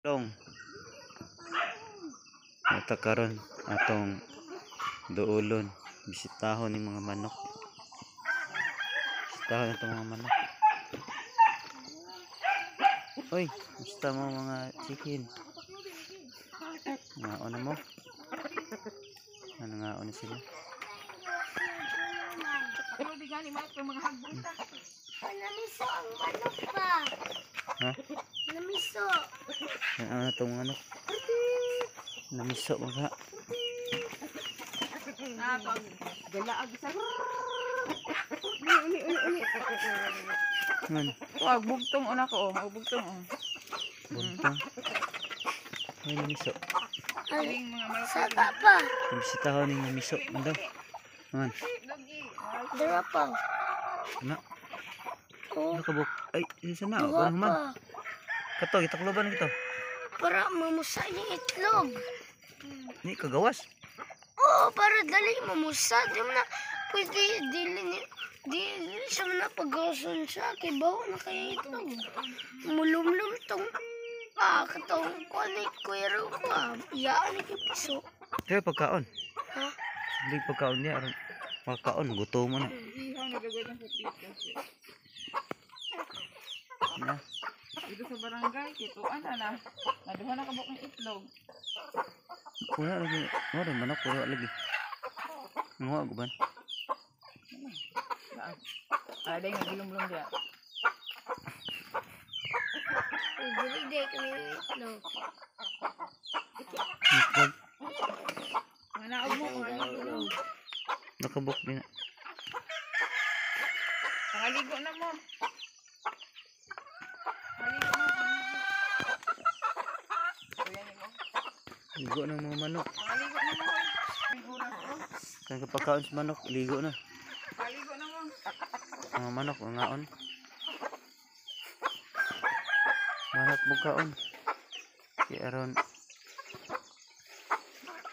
Long. Ata karon atong duolon, bisitahon ning mga manok. Bisitahon atong mga manok. Uy, gusto mo mga chicken? Ngaon na mo? Ano, ngaon na sila? Namiso ang manok pa. Ha? Namiso. Ano itong manok? Namiso mga. Galaag sa. Uli, uli, uli, uli. Man, Wag bugtong una ko, oh. Wag bugtong, oh. buntong. Ay, namiso. Kaling mga malaki. Saka pa. Bisitahon ning namiso. Ano? Man, Doggy. Dara pa. ano? Oh, Ano kabuk? Ay, isa na. duha Oh, man. pa. Kato, gitakloban kita. Para mamusa yung itlog. Ni kagawas. Oo, para dali mamusa. Di mo na pwede dili ni di dili siya man na paggawason siya kay bawo na kaya itlog. Mulumlum tong katong kuan ni Kuya pa. Iyaan ni kay piso. Kaya pagkaon. Ha? Hindi pagkaon niya aron makaon, gutom mo na. Ihaw na gagawin sa pita. Na. Dito sa barangay, kituan na na. Naduha na kabuk ng itlog. Wala lagi. Wala manok, wala lagi. Nguha guban. Laag. Alay nga gilumlum diya. Dili di kami itlog. Itlog. Mga naog mo, mga naog. Nakabuk din. Pangaligo na mo. Pangaligo mo, pangaligo. Kuya ni mo. Ligo ng mga manok. Pangaligo na mo, hoy. May oras, oh. Kaya kapagkaon sa manok, ligo na. Pangaligo na mo. Mga manok, ngaon. Manat mo kaon. Kaya aron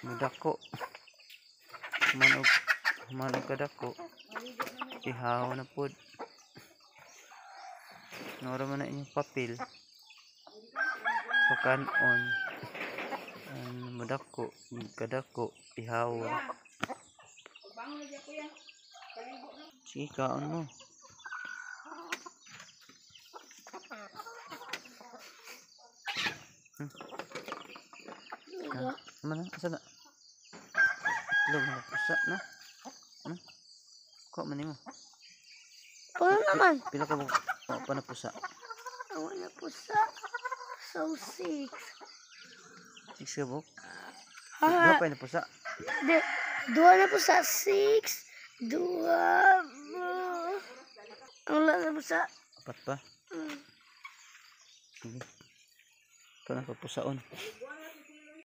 mudako. Manog manog kadako. Ihaw na pod. Nora man na inyong papel. Pakanon. Ang mudako, kadako, ihaw. Bangon na diya, kuya. Paligo na. Sige, kaon mo. Diba? Ano na? Asa na? Itlog na pusa na. Ano? Kuha man nimo. Paano naman? Pila ka ba pa na pusa? Ang wala po sa so six. Six ka buok? Ha? Duha pa na pusa. Di, duha na po sa six. Duha. Ang wala na po sa Apat pa. Sige. Ito na papusaon.